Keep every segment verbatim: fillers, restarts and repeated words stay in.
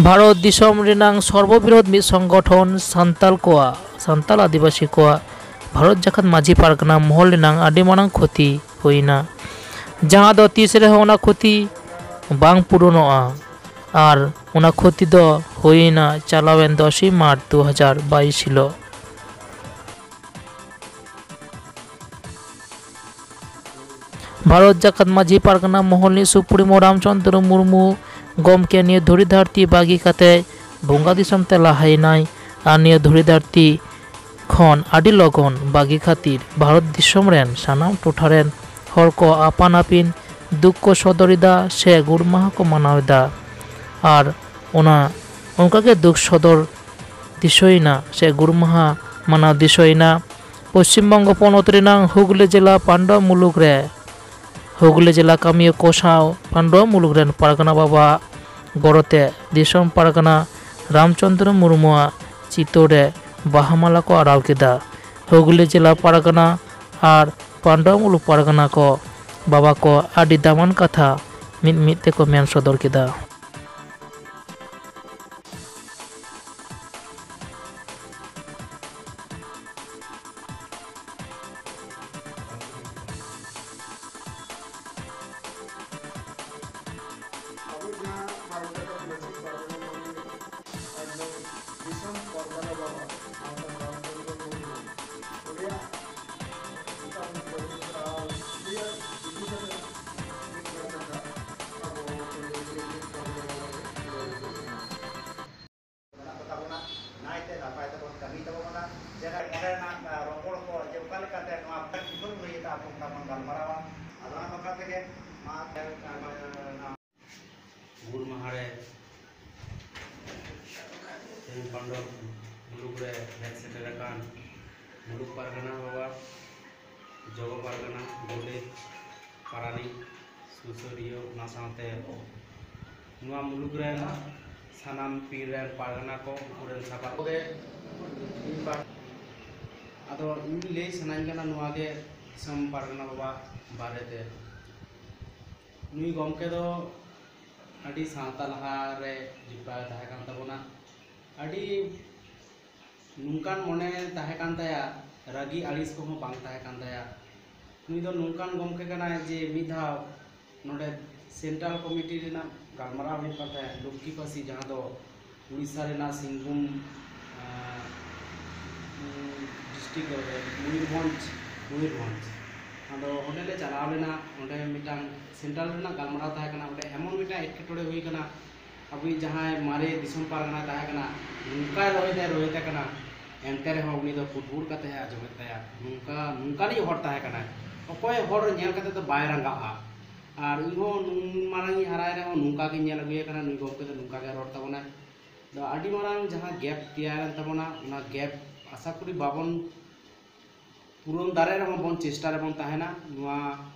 ᱵᱷᱟᱨᱚᱛ ᱫᱤᱥᱚᱢ ᱨᱮᱱᱟᱜ ᱥᱚᱨᱵᱚᱵᱨᱤᱦᱚᱛ ᱢᱤᱫ ᱥᱚᱝᱜᱚᱴᱷᱚᱱ ᱥᱟᱱᱛᱟᱞ ᱠᱚᱣᱟᱜ, ᱥᱟᱱᱛᱟᱞ ᱟᱹᱫᱤᱵᱟᱹᱥᱤ ᱠᱚᱣᱟᱜ ᱵᱷᱟᱨᱚᱛ ᱡᱟᱠᱟᱛ ᱢᱟᱹᱡᱷᱤ ᱯᱟᱨᱜᱟᱱᱟ ᱢᱚᱦᱚᱞ ᱨᱮᱱᱟᱜ ᱟᱹᱰᱤ ᱢᱟᱨᱟᱝ ᱠᱷᱚᱛᱤ ᱦᱩᱭᱮᱱᱟ, ᱡᱟᱦᱟᱸ ᱫᱚ ᱛᱤᱥ ᱨᱮᱦᱚᱸ ᱚᱱᱟ ᱠᱷᱚᱛᱤ ᱵᱟᱝ ᱯᱩᱨᱚᱱᱚᱜᱼᱟ᱾ ᱟᱨ ᱚᱱᱟ ᱠᱷᱚᱛᱤ ᱫᱚ ᱦᱩᱭᱮᱱᱟ ᱪᱟᱞᱟᱣᱮᱱ ᱫᱚᱥᱮᱭ ᱢᱟᱨᱪ ᱫᱩ ᱦᱟᱡᱟᱨ ᱵᱟᱭᱤᱥ ᱦᱤᱞᱳᱜ᱾ ᱵᱷᱟᱨᱚᱛ ᱡᱟᱠᱟᱛ ᱢᱟᱹᱡᱷᱤ ᱯᱟᱨᱜᱟᱱᱟ ᱢᱚᱦᱚᱞ ᱨᱤᱱᱤᱡ ᱥᱩᱯᱨᱤᱢᱳ ᱨᱟᱢᱪᱚᱸᱫᱽᱨᱚ ᱢᱩᱨᱢᱩ ᱜᱚᱢᱠᱮ ᱱᱤᱭᱟᱹ ᱫᱷᱩᱲᱤ ᱫᱷᱟᱹᱨᱛᱤ ᱵᱟᱹᱜᱤ ᱠᱟᱛᱮ ᱵᱚᱸᱜᱟ ᱫᱤᱥᱚᱢ ᱛᱮ ᱞᱟᱦᱟᱭᱮᱱᱟᱭ᱾ ᱟᱨ ᱱᱤᱭᱟᱹ ᱫᱷᱩᱲᱤ ᱫᱷᱟᱹᱨᱛᱤ ᱠᱷᱚᱱ ᱟᱹᱰᱤ ᱞᱚᱜᱚᱱ ᱵᱟᱹᱜᱤ ᱠᱷᱟᱹᱛᱤᱨ ᱵᱷᱟᱨᱚᱛ ᱫᱤᱥᱚᱢ ᱨᱮᱱ ᱥᱟᱱᱟᱢ ᱴᱚᱴᱷᱟ ᱨᱮᱱ ᱦᱚᱲ ᱠᱚ ᱟᱯᱟᱱ ᱟᱹᱯᱤᱱ ᱫᱩᱠ ᱠᱚ ᱥᱚᱫᱚᱨ ᱮᱫᱟ ᱥᱮ ᱜᱩᱨ ᱢᱟᱦᱟ ᱠᱚ ᱢᱟᱱᱟᱣ ᱮᱫᱟ᱾ ᱟᱨ ᱚᱱᱟ ᱚᱱᱠᱟᱜᱮ ᱫᱩᱠ ᱥᱚᱫᱚᱨ ᱫᱤᱥᱟᱹᱭᱮᱱᱟ ᱥᱮ ᱜᱩᱨ ᱢᱟᱦᱟ ᱢᱟᱱᱟᱣ ᱫᱤᱥᱟᱹᱭᱮᱱᱟ᱾ ᱯᱚᱥᱪᱤᱢ ᱵᱚᱝᱜᱚ ᱯᱚᱱᱚᱛ ᱨᱮᱱᱟᱜ ᱦᱩᱜᱽᱞᱤ ᱡᱮᱞᱟ ᱯᱟᱱᱰᱚᱵ ᱢᱩᱞᱩᱠ ᱨᱮ ᱦᱩᱜᱽᱞᱤ ᱡᱮᱞᱟ ᱠᱟᱹᱢᱤᱭᱟᱹ ᱠᱚ ᱥᱟᱶ ᱯᱟᱱᱰᱚᱵ ᱢᱩᱞᱩᱠ ᱨᱮᱱ ᱯᱟᱨᱜᱟᱱᱟ ᱵᱟᱵᱟᱣᱟᱜ ᱜᱚᱲᱚᱛᱮ ᱫᱤᱥᱚᱢ ᱯᱟᱨᱜᱟᱱᱟ ᱨᱟᱢᱪᱚᱸᱫᱽᱨᱚ ᱢᱩᱨᱢᱩᱣᱟᱜ ᱪᱤᱛᱟᱹᱨ ᱨᱮ ᱵᱟᱦᱟ ᱢᱟᱞᱟ ᱠᱚ ᱟᱨᱟᱣ ᱠᱮᱫᱟ᱾ ᱦᱩᱜᱽᱞᱤ ᱡᱮᱞᱟ ᱯᱟᱨᱜᱟᱱᱟ ᱟᱨ ᱯᱟᱱᱰᱚᱵ ᱢᱩᱞᱩᱠ ᱯᱟᱨᱜᱟᱱᱟ ᱠᱚ ᱵᱟᱵᱟ ᱠᱚ ᱟᱹᱰᱤ ᱫᱟᱢᱟᱱ ᱠᱟᱛᱷᱟ ᱢᱤᱫ ᱢᱤᱫ ᱛᱮᱠᱚ ᱢᱮᱱ ᱥᱚᱫᱚᱨ ᱠᱮᱫᱟ᱾ ᱟᱵᱚ ᱡᱟᱦᱟᱸ ᱵᱷᱟᱨᱚᱛ ᱨᱮ ᱢᱟᱹᱡᱷᱤ ᱯᱟᱨᱜᱟᱱᱟ ᱵᱚᱱ ᱮᱠᱫᱚᱢ ᱫᱤᱥᱚᱢ ᱯᱟᱨᱜᱟᱱᱟ ᱵᱟᱵᱟ ᱥᱟᱶᱛᱟ ᱨᱟᱢᱪᱚᱸᱫᱽᱨᱚ ᱢᱩᱨᱢᱩ, ᱩᱱᱤᱭᱟᱜ ᱢᱚᱛᱟᱢᱚᱛ ᱠᱟᱹᱢᱤ ᱦᱚᱨᱟ ᱟᱨ ᱩᱱᱤᱭᱟᱜ ᱤᱫᱤ ᱠᱟᱛᱮ ᱢᱤᱫ ᱵᱟᱨ ᱠᱟᱛᱷᱟ ᱟᱵᱚ ᱢᱟᱹᱡᱷᱤ ᱯᱟᱨᱜᱟᱱᱟ ᱵᱟᱵᱟ ᱴᱷᱮᱱ ᱞᱟᱹᱭ ᱦᱚᱪᱚᱭ ᱠᱟᱱᱟ᱾ ᱢᱮᱱᱟᱜ ᱠᱚ ᱛᱟᱵᱚᱱᱟ, ᱱᱟᱭᱛᱮ ᱱᱟᱯᱟᱭ ᱛᱮᱵᱚᱱ ᱠᱟᱹᱢᱤ ᱛᱟᱵᱚᱱᱟ᱾ ᱡᱮ ᱚᱸᱰᱮᱱᱟᱜ, ᱟ, ᱨᱚᱯᱚᱲ ᱠᱚ ᱡᱮ ᱚᱠᱟ ᱞᱮᱠᱟᱛᱮ ᱱᱚᱣᱟ ᱠᱷᱤᱵᱟᱹ ᱦᱩᱭ ᱠᱟᱛᱮ ᱟᱵᱚ ᱚᱱᱠᱟ ᱵᱚᱱ ᱜᱟᱞᱢᱟᱨᱟᱣᱟ᱾ ᱟᱫᱚ ᱚᱱᱟ ᱵᱟᱠᱷᱨᱟ ᱛᱮᱜᱮ ᱢᱟ, ᱜᱩᱨ ᱢᱟᱦᱟ ᱨᱮ ᱛᱮᱦᱮᱧ ᱯᱟᱱᱰᱚᱵ ᱢᱩᱞᱩᱠ ᱨᱮ ᱦᱮᱡ ᱥᱮᱴᱮᱨ ᱟᱠᱟᱱ ᱢᱩᱞᱩᱠ ᱯᱟᱨᱜᱟᱱᱟ ᱵᱟᱵᱟ, ᱡᱚᱜᱚ ᱯᱟᱨᱜᱟᱱᱟ, ᱜᱚᱰᱮᱛ, ᱯᱟᱨᱟᱱᱤᱠ, ᱥᱩᱥᱟᱹᱨᱤᱭᱟᱹ, ᱚᱱᱟ ᱥᱟᱶᱛᱮ ᱱᱚᱣᱟ ᱢᱩᱞᱩᱠ ᱨᱮᱱ ᱥᱟᱱᱟᱢ ᱯᱤᱲ ᱨᱮᱱ ᱯᱟᱨᱜᱟᱱᱟ ᱠᱚ, ᱩᱱᱠᱩ ᱨᱮᱱ ᱥᱟᱯᱟᱵ ᱠᱚᱜᱮ ᱢᱤᱫ ᱵᱟᱨ᱾ ᱟᱫᱚ ᱤᱧ ᱞᱟᱹᱭ ᱥᱟᱱᱟᱧ ᱠᱟᱱᱟ ᱱᱚᱣᱟ ᱜᱮ ᱫᱤᱥᱚᱢ ᱯᱟᱨᱜᱟᱱᱟ ᱵᱟᱵᱟ ᱵᱟᱨᱮᱛᱮ᱾ ᱱᱩᱭ ᱜᱚᱢᱠᱮ ᱫᱚ ᱟᱹᱰᱤ ᱥᱟᱶᱛᱟ ᱞᱟᱦᱟ ᱨᱮ ᱡᱚᱯᱲᱟᱣ ᱛᱟᱦᱮᱸ ᱠᱟᱱ ᱛᱟᱵᱚᱱᱟ᱾ ᱟᱹᱰᱤ ᱱᱚᱝᱠᱟᱱ ᱢᱚᱱᱮ ᱛᱟᱦᱮᱸ ᱠᱟᱱ ᱛᱟᱭᱟ, ᱨᱟᱹᱜᱤ ᱟᱹᱲᱤᱥ ᱠᱚᱦᱚᱸ ᱵᱟᱝ ᱛᱟᱦᱮᱸ ᱠᱟᱱ ᱛᱟᱭᱟ᱾ ᱱᱩᱭ ᱫᱚ ᱱᱚᱝᱠᱟᱱ ᱜᱚᱢᱠᱮ ᱠᱟᱱᱟᱭ ᱡᱮ ᱢᱤᱫ ᱫᱷᱟᱣ ᱱᱚᱰᱮ ᱥᱮᱱᱴᱨᱟᱞ ᱠᱚᱢᱤᱴᱤ ᱨᱮᱱᱟᱜ ᱜᱟᱞᱢᱟᱨᱟᱣ ᱦᱩᱭᱩᱜ ᱠᱟᱱ ᱛᱟᱦᱮᱸᱫ ᱞᱚᱠᱠᱷᱤ ᱯᱟᱹᱥᱤ, ᱡᱟᱦᱟᱸ ᱫᱚ ᱩᱲᱤᱥᱥᱟ ᱨᱮᱱᱟᱜ ᱥᱤᱝᱵᱷᱩᱢ, ᱟᱸ, ᱩᱸ, ᱰᱤᱥᱴᱨᱤᱠᱴ ᱨᱮ ᱢᱚᱭᱩᱨᱵᱷᱚᱸᱡᱽ, ᱢᱚᱭᱩᱨᱵᱷᱚᱸᱡᱽ᱾ ᱟᱫᱚ ᱚᱸᱰᱮ ᱞᱮ ᱪᱟᱞᱟᱣ ᱞᱮᱱᱟ᱾ ᱚᱸᱰᱮ ᱢᱤᱫᱴᱟᱝ ᱥᱮᱱᱴᱨᱟᱞ ᱨᱮᱱᱟᱜ ᱜᱟᱞᱢᱟᱨᱟᱣ ᱛᱟᱦᱮᱸ ᱠᱟᱱᱟ᱾ ᱚᱸᱰᱮ ᱮᱢᱚᱱ ᱢᱤᱫᱴᱟᱝ ᱮᱴᱠᱮᱴᱚᱬᱮ ᱦᱩᱭ ᱠᱟᱱᱟ, ᱟᱵᱚᱭᱤᱡ ᱡᱟᱦᱟᱸᱭ ᱢᱟᱨᱮ ᱫᱤᱥᱚᱢ ᱯᱟᱨᱜᱟᱱᱟ ᱛᱟᱦᱮᱸ ᱠᱟᱱᱟ, ᱱᱚᱝᱠᱟᱭ ᱨᱚᱦᱮᱫ ᱮ ᱨᱚᱦᱮᱫ ᱮ ᱠᱟᱱᱟ, ᱮᱱᱛᱮ ᱨᱮᱦᱚᱸ ᱩᱱᱤ ᱫᱚ ᱠᱩᱴᱵᱩᱲ ᱠᱟᱛᱮ ᱮ ᱟᱸᱡᱚᱢᱮᱫ ᱛᱟᱭᱟ᱾ ᱱᱚᱝᱠᱟ, ᱱᱚᱝᱠᱟᱱᱤᱡ ᱦᱚᱲ ᱛᱟᱦᱮᱸ ᱠᱟᱱᱟᱭ᱾ ᱚᱠᱚᱭ ᱦᱚᱲ ᱧᱮᱞ ᱠᱟᱛᱮ ᱫᱚ ᱵᱟᱭ ᱨᱟᱸᱜᱟᱜᱼᱟ᱾ ᱟᱨ ᱤᱧᱦᱚᱸ ᱱᱩᱱ ᱢᱟᱨᱟᱝ ᱤᱧ ᱦᱟᱨᱟᱭ ᱨᱮᱦᱚᱸ ᱱᱚᱝᱠᱟ ᱜᱤᱧ ᱧᱮᱞ ᱟᱹᱜᱩᱭᱮ ᱠᱟᱱᱟ, ᱱᱩᱭ ᱜᱚᱢᱠᱮ ᱫᱚ ᱱᱚᱝᱠᱟ ᱜᱮ ᱨᱚᱲ ᱛᱟᱵᱚᱱᱟᱭ᱾ ᱫᱚ ᱟᱹᱰᱤ ᱢᱟᱨᱟᱝ ᱡᱟᱦᱟᱸ ᱜᱮᱯ ᱛᱮᱭᱟᱨᱮᱱ ᱛᱟᱵᱚᱱᱟ, ᱚᱱᱟ ᱜᱮᱯ ᱟᱥᱟ ᱠᱚᱨᱤ ᱵᱟᱵᱚᱱ ᱯᱩᱨᱚᱱ ᱫᱟᱲᱮ ᱨᱮᱦᱚᱸ ᱵᱚᱱ ᱪᱮᱥᱴᱟ ᱨᱮᱵᱚᱱ ᱛᱟᱦᱮᱱᱟ᱾ ᱱᱚᱣᱟ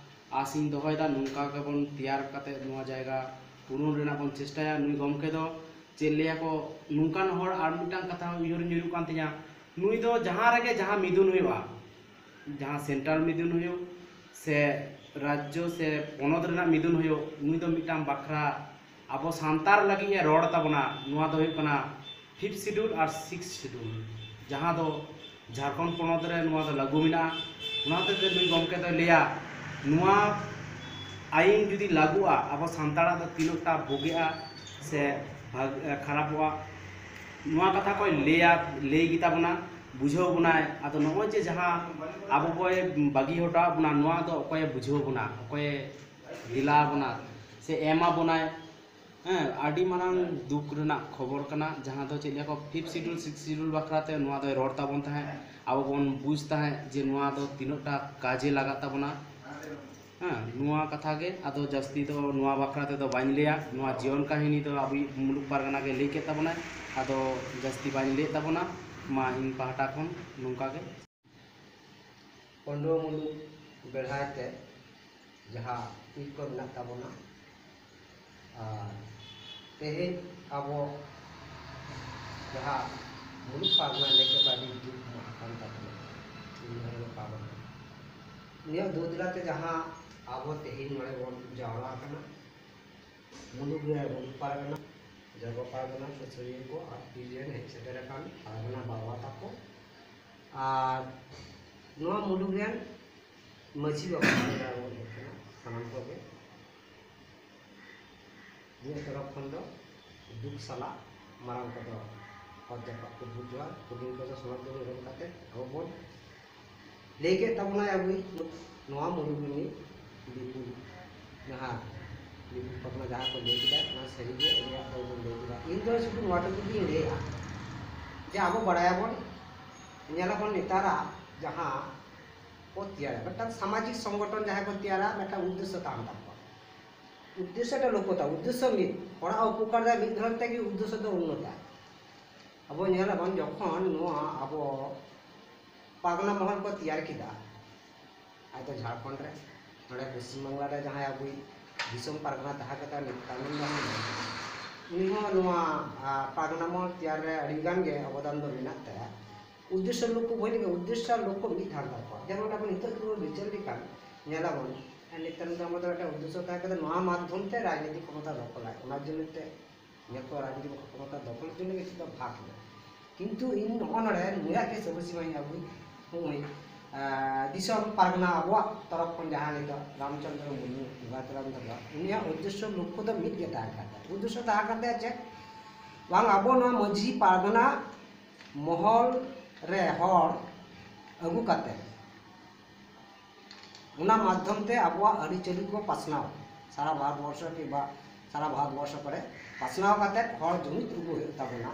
ᱟᱥ ᱤᱧ ᱫᱚᱦᱚᱭᱮᱫᱟ, ᱱᱚᱝᱠᱟ ᱜᱮᱵᱚᱱ ᱛᱮᱭᱟᱨ ᱠᱟᱛᱮ ᱱᱚᱣᱟ ᱡᱟᱭᱜᱟ ᱯᱩᱨᱚᱱ ᱨᱮᱱᱟᱜ ᱵᱚᱱ ᱪᱮᱥᱴᱟᱭᱟ᱾ ᱱᱩᱭ ᱜᱚᱢᱠᱮ ᱫᱚ ᱪᱮᱫ ᱞᱟᱹᱭᱟᱠᱚ, ᱱᱚᱝᱠᱟᱱ ᱦᱚᱲ, ᱟᱨ ᱢᱤᱫᱴᱟᱝ ᱠᱟᱛᱷᱟ ᱩᱭᱦᱟᱹᱨ ᱧᱩᱨᱩᱜ ᱠᱟᱱ ᱛᱤᱧᱟ, ᱱᱩᱭ ᱫᱚ ᱡᱟᱦᱟᱸ ᱨᱮᱜᱮ ᱡᱟᱦᱟᱸ ᱢᱤᱫᱩᱱ ᱦᱩᱭᱩᱜᱼᱟ, ᱡᱟᱦᱟᱸ ᱥᱮᱱᱴᱨᱟᱞ ᱢᱤᱫᱩᱱ ᱦᱩᱭᱩᱜ, ᱥᱮ ᱨᱟᱡᱽᱡᱚ ᱥᱮ ᱯᱚᱱᱚᱛ ᱨᱮᱱᱟᱜ ᱢᱤᱫᱩᱱ ᱦᱩᱭᱩᱜ, ᱱᱩᱭ ᱫᱚ ᱢᱤᱫᱴᱟᱝ ᱵᱟᱠᱷᱨᱟ ᱟᱵᱚ ᱥᱟᱱᱛᱟᱲ ᱞᱟᱹᱜᱤᱫ ᱮ ᱨᱚᱲ ᱛᱟᱵᱚᱱᱟ᱾ ᱱᱚᱣᱟ ᱫᱚ ᱦᱩᱭᱩᱜ ᱠᱟᱱᱟ ᱯᱷᱤᱯᱛᱷ ᱥᱤᱰᱩᱞ ᱟᱨ ᱥᱤᱠᱥ ᱥᱤᱰᱩᱞ, ᱡᱟᱦᱟᱸ ᱫᱚ ᱡᱷᱟᱲᱠᱷᱚᱸᱰ ᱯᱚᱱᱚᱛ ᱨᱮ ᱱᱚᱣᱟ ᱫᱚ ᱞᱟᱹᱜᱩ ᱢᱮᱱᱟᱜᱼᱟ᱾ ᱚᱱᱟ ᱦᱚᱛᱮᱡ ᱛᱮ ᱱᱩᱭ ᱜᱚᱢᱠᱮ ᱫᱚᱭ ᱞᱟᱹᱭᱟ, ᱱᱚᱣᱟ ᱟᱭᱤᱱ ᱡᱩᱫᱤ ᱞᱟᱹᱜᱩᱜᱼᱟ, ᱟᱵᱚ ᱥᱟᱱᱛᱟᱲᱟᱜ ᱫᱚ ᱛᱤᱱᱟᱹᱜ ᱴᱟ ᱵᱩᱜᱤᱜᱼᱟ ᱥᱮ ᱵᱷᱟᱜ-, ᱠᱷᱟᱨᱟᱯᱚᱜᱼᱟ, ᱱᱚᱣᱟ ᱠᱟᱛᱷᱟ ᱠᱚᱭ ᱞᱟᱹᱭᱟ, ᱞᱟᱹᱭ ᱜᱮᱛᱟ ᱵᱚᱱᱟ, ᱵᱩᱡᱷᱟᱹᱣ ᱵᱚᱱᱟᱭ᱾ ᱟᱫᱚ ᱱᱚᱜᱼᱚᱭ ᱡᱮ ᱡᱟᱦᱟᱸ ᱟᱵᱚ ᱠᱚᱭ ᱵᱟᱹᱜᱤ ᱦᱚᱴᱚ ᱟᱵᱚᱱᱟ, ᱱᱚᱣᱟ ᱫᱚ ᱚᱠᱚᱭᱮ ᱵᱩᱡᱷᱟᱹᱣ ᱵᱚᱱᱟ, ᱚᱠᱚᱭᱮ ᱫᱮᱞᱟ ᱟᱵᱚᱱᱟ ᱥᱮ ᱮᱢᱟ ᱵᱚᱱᱟᱭ? ᱦᱮᱸ, ᱟᱹᱰᱤ ᱢᱟᱨᱟᱝ ᱫᱩᱠ ᱨᱮᱱᱟᱜ ᱠᱷᱚᱵᱚᱨ ᱠᱟᱱᱟ, ᱡᱟᱦᱟᱸ ᱫᱚ ᱪᱮᱫ ᱞᱮᱠᱟ ᱯᱷᱤᱯᱛᱷ ᱥᱤᱰᱩᱞ, ᱥᱤᱠᱥ ᱥᱤᱰᱩᱞ ᱵᱟᱠᱷᱨᱟ ᱛᱮ ᱱᱚᱣᱟ ᱫᱚᱭ ᱨᱚᱲ ᱛᱟᱵᱚᱱ ᱛᱟᱦᱮᱸᱫ, ᱟᱵᱚ ᱵᱚᱱ ᱵᱩᱡᱽ ᱛᱟᱦᱮᱸᱫ ᱡᱮ ᱱᱚᱣᱟ ᱫᱚ ᱛᱤᱱᱟᱹᱜ ᱴᱟ ᱠᱟᱡᱮ ᱞᱟᱜᱟᱜ ᱛᱟᱵᱚᱱᱟ᱾ ᱦᱮᱸ, ᱱᱚᱣᱟ ᱠᱟᱛᱷᱟ ᱜᱮ, ᱟᱫᱚ ᱡᱟᱹᱥᱛᱤ ᱫᱚ ᱱᱚᱣᱟ ᱵᱟᱠᱷᱨᱟ ᱛᱮᱫᱚ ᱵᱟᱹᱧ ᱞᱟᱹᱭᱟ᱾ ᱱᱚᱣᱟ ᱡᱤᱭᱚᱱ ᱠᱟᱹᱦᱱᱤ ᱫᱚ ᱟᱵᱚᱭᱤᱡ ᱢᱩᱞᱩᱠ ᱯᱟᱨᱜᱟᱱᱟ ᱜᱮ ᱞᱟᱹᱭ ᱠᱮᱫ ᱛᱟᱵᱚᱱᱟᱭ, ᱟᱫᱚ ᱡᱟᱹᱥᱛᱤ ᱵᱟᱹᱧ ᱞᱟᱹᱭᱮᱫ ᱛᱟᱵᱚᱱᱟ᱾ ᱢᱟ, ᱤᱧ ᱯᱟᱦᱴᱟ ᱠᱷᱚᱱ ᱱᱚᱝᱠᱟ ᱜᱮ᱾ ᱯᱟᱹᱰᱩᱣᱟᱹ ᱢᱩᱞᱩᱠ ᱵᱮᱲᱦᱟᱭ ᱛᱮ ᱡᱟᱦᱟᱸ ᱤᱞ ᱠᱚ ᱢᱮᱱᱟᱜ ᱛᱟᱵᱚᱱᱟ, ᱟᱨ ᱛᱮᱦᱮᱧ ᱟᱵᱚ ᱡᱟᱦᱟᱸ ᱢᱩᱞᱩᱠ ᱯᱟᱨᱜᱟᱱᱟ ᱞᱮᱠᱟᱛᱮ ᱟᱹᱰᱤ ᱫᱩᱠ ᱢᱟᱦᱟ ᱠᱟᱱ ᱛᱟᱵᱚᱱᱟ, ᱤᱧ ᱦᱚᱸ ᱱᱚᱝᱠᱟ ᱵᱚᱱ ᱱᱤᱭᱟᱹ ᱫᱩᱠ ᱫᱤᱞᱟ ᱛᱮ ᱡᱟᱦᱟᱸ ᱟᱵᱚ ᱛᱮᱦᱮᱧ ᱱᱚᱰᱮ ᱵᱚᱱ ᱡᱟᱣᱨᱟ ᱟᱠᱟᱱᱟ, ᱢᱩᱞᱩᱠ ᱨᱮᱱ ᱢᱩᱞᱩᱠ ᱯᱟᱨᱜᱟᱱᱟ, ᱡᱚᱜᱚ ᱯᱟᱨᱜᱟᱱᱟ ᱥᱩᱥᱟᱹᱨᱤᱭᱟᱹ ᱠᱚ ᱟᱨ ᱯᱤᱲ ᱨᱮᱱ ᱦᱮᱡ ᱥᱮᱴᱮᱨ ᱟᱠᱟᱱ ᱯᱟᱨᱜᱟᱱᱟ ᱵᱟᱵᱟ ᱛᱟᱠᱚ, ᱟᱨ ᱱᱚᱣᱟ ᱢᱩᱞᱩᱠ ᱨᱮᱱ ᱢᱟᱹᱡᱷᱤ ᱵᱟᱵᱟ ᱡᱟᱦᱟᱸ ᱵᱚᱱ ᱦᱮᱡ ᱠᱟᱱᱟ, ᱥᱟᱱᱟᱢ ᱠᱚᱜᱮ ᱤᱧᱟᱹᱜ ᱛᱚᱨᱚᱯ ᱠᱷᱚᱱ ᱫᱚ ᱫᱩᱠ ᱥᱟᱞᱟᱜ ᱢᱟᱨᱟᱝ ᱠᱚᱫᱚ ᱚᱛ ᱡᱟᱯᱟᱜ ᱠᱚ ᱵᱩᱡᱷᱟᱹᱣᱟ, ᱦᱩᱰᱤᱧ ᱠᱚᱫᱚ ᱥᱚᱱᱚᱛ ᱫᱚ ᱮᱢ ᱠᱟᱛᱮ ᱟᱵᱚ ᱵᱚᱱ ᱞᱟᱹᱭ ᱠᱮᱫ ᱛᱟᱵᱚᱱᱟᱭ ᱟᱵᱚᱭᱤᱡ ᱱᱚᱣᱟ ᱢᱩᱞᱩᱠ ᱨᱤᱱᱤᱡ ᱵᱤᱯᱩᱞ, ᱡᱟᱦᱟᱸ ᱵᱤᱯᱩᱞ ᱯᱟᱨᱜᱟᱱᱟ ᱡᱟᱦᱟᱸ ᱠᱚ ᱞᱟᱹᱭ ᱠᱮᱫᱟ, ᱚᱱᱟ ᱥᱟᱹᱨᱤᱜᱮ ᱩᱱᱤᱭᱟᱜ ᱫᱚ ᱵᱚᱱ ᱞᱟᱹᱭ ᱠᱮᱫᱟ᱾ ᱤᱧ ᱫᱚ ᱥᱩᱫᱷᱩ ᱱᱚᱣᱟ ᱴᱩᱠᱩ ᱜᱤᱧ ᱞᱟᱹᱭᱟ ᱡᱮ ᱟᱵᱚ ᱵᱟᱲᱟᱭᱟᱵᱚᱱ, ᱧᱮᱞᱟᱵᱚᱱ ᱱᱮᱛᱟᱨᱟᱜ ᱡᱟᱦᱟᱸ ᱠᱚ ᱛᱮᱭᱟᱨᱟ, ᱢᱤᱫᱴᱟᱝ ᱥᱟᱢᱟᱡᱤᱠ ᱥᱚᱝᱜᱚᱴᱷᱚᱱ ᱡᱟᱦᱟᱸᱭ ᱠᱚ ᱛᱮᱭᱟᱨᱟ, ᱢᱤᱫᱴᱟᱝ ᱩᱫᱽᱫᱮᱥᱥᱚ ᱛᱟᱦᱮᱱ ᱛᱟᱠᱚᱣᱟ᱾ ᱩᱫᱽᱫᱮᱥᱥᱚ ᱫᱚ ᱞᱚᱠᱠᱷᱚ ᱛᱟᱢ, ᱩᱫᱽᱫᱮᱥᱥᱚ ᱢᱤᱫ, ᱦᱚᱲᱟᱜ ᱩᱯᱚᱠᱟᱨ ᱫᱚ ᱢᱤᱫ ᱫᱷᱚᱨᱚᱱ ᱛᱮᱜᱮ ᱩᱫᱽᱫᱮᱥᱥᱚ ᱫᱚ ᱩᱱᱱᱚᱛᱟ᱾ ᱟᱵᱚ ᱧᱮᱞ ᱟᱵᱚᱱ ᱡᱚᱠᱷᱚᱱ ᱱᱚᱣᱟ ᱟᱵᱚ ᱯᱟᱨᱜᱟᱱᱟ ᱢᱚᱦᱚᱞ ᱠᱚ ᱛᱮᱭᱟᱨ ᱠᱮᱫᱟ, ᱟᱡ ᱫᱚ ᱡᱷᱟᱲᱠᱷᱚᱸᱰ ᱨᱮ, ᱱᱚᱰᱮ ᱯᱚᱥᱪᱤᱢ ᱵᱟᱝᱞᱟ ᱨᱮ ᱡᱟᱦᱟᱸᱭ ᱟᱵᱚᱭᱤᱡ ᱫᱤᱥᱚᱢ ᱯᱟᱨᱜᱟᱱᱟ ᱛᱟᱦᱮᱸ ᱠᱟᱛᱮ ᱱᱤᱛᱭᱟᱱᱚᱱᱫ ᱦᱮᱢᱵᱨᱚᱢ, ᱩᱱᱤ ᱦᱚᱸ ᱱᱚᱣᱟ, ᱟ, ᱯᱟᱨᱜᱟᱱᱟ ᱢᱚᱦᱚᱞ ᱛᱮᱭᱟᱨ ᱨᱮ ᱟᱹᱰᱤ ᱜᱟᱱ ᱜᱮ ᱚᱵᱚᱫᱟᱱ ᱫᱚ ᱢᱮᱱᱟᱜ ᱛᱟᱭᱟ᱾ ᱩᱫᱽᱫᱮᱥᱥᱚ ᱞᱚᱠᱠᱷᱚ ᱵᱷᱟᱹᱜᱤ ᱞᱮᱠᱟ, ᱩᱫᱽᱫᱮᱥᱥᱚ ᱟᱨ ᱞᱚᱠᱠᱷᱚ ᱢᱤᱫ ᱫᱷᱟᱣ ᱛᱟᱠᱚᱣᱟ᱾ ᱡᱮᱢᱚᱱ ᱟᱵᱚ ᱱᱤᱛᱚᱜ ᱡᱩᱫᱤ ᱵᱚᱱ ᱵᱤᱪᱟᱹᱨ ᱞᱮᱠᱷᱟᱱ ᱧᱮᱞᱟᱵᱚᱱ, ᱱᱤᱛᱭᱟᱱᱚᱱᱫ ᱦᱮᱢᱵᱨᱚᱢ ᱫᱚ ᱢᱤᱫᱴᱟᱝ ᱩᱫᱽᱫᱮᱥᱥᱚ ᱛᱟᱦᱮᱸ ᱠᱟᱱᱟ, ᱱᱚᱣᱟ ᱢᱟᱫᱽᱫᱷᱚᱢ ᱛᱮ ᱨᱟᱡᱽᱱᱤᱛᱤ ᱠᱷᱚᱢᱚᱛᱟ ᱫᱚᱠᱷᱚᱞᱟᱭ, ᱚᱱᱟ ᱡᱚᱱᱱᱚ ᱛᱮ ᱧᱮᱞ ᱠᱚ ᱨᱟᱡᱽᱱᱤᱛᱤ ᱠᱷᱚᱢᱚᱛᱟ ᱫᱚᱠᱷᱚᱞ ᱡᱚᱱᱱᱚ ᱜᱮ ᱪᱮᱫ ᱵᱷᱟᱜᱽ ᱢᱮᱱᱟᱜᱼᱟ᱾ ᱠᱤᱱᱛᱩ ᱤᱧ ᱱᱚᱜᱼᱚ ᱱᱚᱰᱮ ᱱᱩᱭᱟᱜ ᱜᱮ ᱥᱟᱹᱵᱟᱹᱥᱤ ᱢᱟᱧ ᱟᱹᱜᱩᱭ, ᱱᱩᱭ, ᱟᱸ, ᱫᱤᱥᱚᱢ ᱯᱟᱨᱜᱟᱱᱟ ᱟᱵᱚᱣᱟᱜ ᱛᱚᱨᱚᱯ ᱠᱷᱚᱱ ᱡᱟᱦᱟᱸ ᱱᱤᱛᱚᱜ ᱨᱟᱢᱪᱚᱸᱫᱽᱨᱚ ᱢᱩᱨᱢᱩ, ᱜᱚᱝᱜᱟᱫᱷᱚᱨᱟᱢ ᱫᱷᱚᱨᱢᱟ, ᱩᱱᱤᱭᱟᱜ ᱩᱫᱽᱫᱮᱥᱥᱚ ᱞᱚᱠᱠᱷᱚ ᱫᱚ ᱢᱤᱫ ᱜᱮ ᱛᱟᱦᱮᱸ ᱠᱟᱱ ᱛᱟᱭᱟ᱾ ᱩᱫᱽᱫᱮᱥᱥᱚ ᱛᱟᱦᱮᱸ ᱠᱟᱱ ᱛᱟᱭᱟ ᱪᱮᱫ? ᱵᱟᱝ, ᱟᱵᱚ ᱱᱚᱣᱟ ᱢᱟᱹᱡᱷᱤ ᱯᱟᱨᱜᱟᱱᱟ ᱢᱚᱦᱚᱞ ᱨᱮ ᱦᱚᱲ ᱟᱹᱜᱩ ᱠᱟᱛᱮ ᱚᱱᱟ ᱢᱟᱫᱽᱫᱷᱚᱢ ᱛᱮ ᱟᱵᱚᱣᱟᱜ ᱟᱹᱨᱤᱪᱟᱹᱞᱤ ᱠᱚ ᱯᱟᱥᱱᱟᱣ, ᱥᱟᱨᱟ ᱵᱷᱟᱨᱚᱛ ᱵᱚᱨᱥᱚ ᱠᱤᱝᱵᱟ ᱥᱟᱨᱟ ᱵᱷᱟᱨᱚᱛ ᱵᱚᱨᱥᱚ ᱠᱚᱨᱮ ᱯᱟᱥᱱᱟᱣ ᱠᱟᱛᱮ ᱦᱚᱲ ᱡᱩᱢᱤᱫ ᱟᱹᱜᱩ ᱦᱩᱭᱩᱜ ᱛᱟᱵᱚᱱᱟ᱾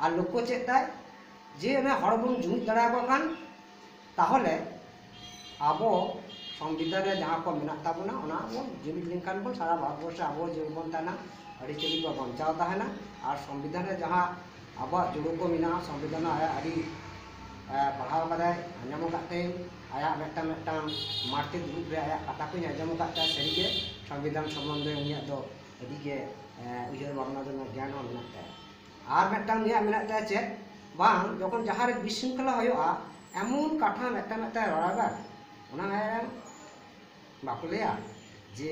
ᱟᱨ ᱞᱚᱠᱠᱷᱚ ᱪᱮᱫ ᱛᱟᱭ? ᱡᱮ ᱚᱱᱟ ᱦᱚᱲ ᱵᱚᱱ ᱡᱩᱢᱤᱫ ᱫᱟᱲᱮᱭᱟᱠᱚ ᱠᱷᱟᱱ, ᱛᱟᱦᱚᱞᱮ ᱟᱵᱚ ᱥᱚᱝᱵᱤᱫᱷᱟᱱ ᱨᱮ ᱡᱟᱦᱟᱸ ᱠᱚ ᱢᱮᱱᱟᱜ ᱛᱟᱵᱚᱱᱟ, ᱚᱱᱟ ᱵᱚᱱ ᱡᱩᱢᱤᱫ ᱞᱮᱱᱠᱷᱟᱱ ᱵᱚᱱ ᱥᱟᱨᱟ ᱵᱷᱟᱨᱚᱛ ᱵᱚᱨᱥᱚ ᱟᱵᱚ ᱡᱮᱢᱚᱱ ᱵᱚᱱ ᱛᱟᱦᱮᱱᱟ, ᱟᱹᱨᱤᱪᱟᱹᱞᱤ ᱠᱚ ᱵᱟᱧᱪᱟᱣ ᱛᱟᱦᱮᱱᱟ᱾ ᱟᱨ ᱥᱚᱝᱵᱤᱫᱷᱟᱱ ᱨᱮ ᱡᱟᱦᱟᱸ ᱟᱵᱚᱣᱟᱜ ᱡᱩᱲᱩ ᱠᱚ ᱢᱮᱱᱟᱜᱼᱟ, ᱥᱚᱝᱵᱤᱫᱷᱟᱱ ᱟᱭᱟᱜ ᱟᱹᱰᱤ, ᱮ, ᱯᱟᱲᱦᱟᱣ ᱠᱟᱫᱟᱭ, ᱟᱸᱡᱚᱢ ᱟᱠᱟᱫ ᱛᱟᱭᱟᱹᱧ, ᱟᱭᱟᱜ ᱢᱤᱫᱴᱟᱝ ᱢᱤᱫᱴᱟᱝ ᱢᱟᱨᱛᱤ ᱫᱩᱲᱩᱵ ᱨᱮ ᱟᱭᱟᱜ ᱠᱟᱛᱷᱟ ᱠᱚᱧ ᱟᱸᱡᱚᱢ ᱟᱠᱟᱫ ᱛᱟᱭᱟ᱾ ᱥᱟᱹᱨᱤᱜᱮ ᱥᱚᱝᱵᱤᱫᱷᱟᱱ ᱥᱚᱢᱵᱚᱱᱫᱷᱮ ᱩᱱᱤᱭᱟᱜ ᱫᱚ ᱟᱹᱰᱤ ᱜᱮ, ᱮ, ᱩᱭᱦᱟᱹᱨ ᱵᱷᱟᱵᱽᱱᱟ ᱫᱚ ᱜᱮᱭᱟᱱ ᱦᱚᱸ ᱢᱮᱱᱟᱜ ᱛᱟᱭᱟ᱾ ᱟᱨ ᱢᱤᱫᱴᱟᱝ ᱩᱱᱤᱭᱟᱜ ᱢᱮᱱᱟᱜ ᱛᱟᱭᱟ ᱪᱮᱫ? ᱵᱟᱝ, ᱡᱚᱠᱷᱚᱱ ᱡᱟᱦᱟᱸ ᱨᱮ ᱵᱤᱥᱨᱤᱝᱠᱷᱚᱞᱟ ᱦᱩᱭᱩᱜᱼᱟ, ᱮᱢᱚᱱ ᱠᱟᱛᱷᱟ ᱢᱤᱫᱴᱟᱝ ᱢᱤᱫᱴᱟᱝ ᱨᱚᱲᱟ ᱵᱟᱝ, ᱚᱱᱟ ᱵᱟᱠᱚ ᱞᱟᱹᱭᱟ ᱡᱮ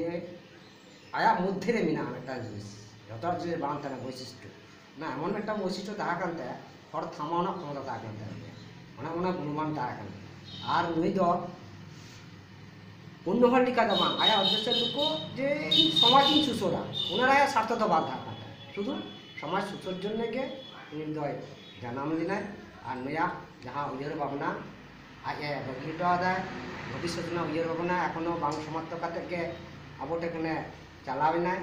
ᱟᱭᱟᱜ ᱢᱚᱫᱽᱫᱷᱮ ᱨᱮ ᱢᱮᱱᱟᱜᱼᱟ ᱢᱤᱫᱴᱟᱝ ᱡᱤᱱᱤᱥ, ᱡᱚᱛᱚᱣᱟᱜ ᱡᱤᱱᱤᱥ ᱵᱟᱝ ᱛᱟᱦᱮᱱᱟ ᱵᱳᱭᱥᱤᱥᱴᱚ᱾ ᱚᱱᱟ ᱮᱢᱚᱱ ᱢᱤᱫᱴᱟᱝ ᱵᱳᱭᱥᱤᱥᱴᱚ ᱛᱟᱦᱮᱸ ᱠᱟᱱ ᱛᱟᱭᱟ, ᱦᱚᱲ ᱛᱷᱟᱢᱟᱣ ᱨᱮᱱᱟᱜ ᱠᱷᱚᱢᱚᱛᱟ ᱛᱟᱦᱮᱸ ᱠᱟᱱ ᱛᱟᱭᱟ, ᱚᱱᱟ ᱚᱱᱟ ᱜᱩᱱᱢᱟᱱ ᱛᱟᱦᱮᱸ ᱠᱟᱱᱟ᱾ ᱟᱨ ᱱᱩᱭ ᱫᱚ ᱚᱱᱱᱚ ᱦᱚᱲ ᱞᱮᱠᱟ ᱫᱚ ᱵᱟᱝ, ᱟᱭᱟᱜ ᱩᱫᱽᱫᱮᱥᱥᱚ ᱫᱚ ᱡᱮ ᱤᱧ ᱥᱚᱢᱟᱡᱽ ᱤᱧ ᱥᱩᱥᱟᱹᱨᱟ, ᱚᱱᱟ ᱨᱮ ᱟᱭᱟᱜ ᱥᱟᱨᱛᱷᱚ ᱫᱚ ᱵᱟᱝ ᱛᱟᱦᱮᱸ ᱠᱟᱱ ᱛᱟᱭᱟ᱾ ᱥᱩᱫᱷᱩ ᱥᱚᱢᱟᱡᱽ ᱥᱩᱥᱟᱹᱨ ᱡᱚᱱᱱᱮ ᱜᱮ ᱩᱱᱤ ᱫᱚᱭ ᱡᱟᱱᱟᱢ ᱞᱮᱱᱟᱭ᱾ ᱟᱨ ᱱᱩᱭᱟᱜ ᱡᱟᱦᱟᱸ ᱩᱭᱦᱟᱹᱨ ᱵᱷᱟᱵᱽᱱᱟ ᱟᱡ ᱮ ᱵᱟᱹᱜᱤ ᱦᱚᱴᱚ ᱟᱫᱟᱭ, ᱵᱷᱚᱵᱤᱥᱥᱚᱛ ᱨᱮᱱᱟᱜ ᱩᱭᱦᱟᱹᱨ ᱵᱷᱟᱵᱽᱱᱟ ᱮᱠᱷᱚᱱᱳ ᱵᱟᱝ ᱥᱚᱢᱟᱯᱛᱚ ᱠᱟᱛᱮ ᱜᱮ ᱟᱵᱚ ᱴᱷᱮᱱ ᱠᱷᱚᱱᱮ ᱪᱟᱞᱟᱣ ᱮᱱᱟᱭ᱾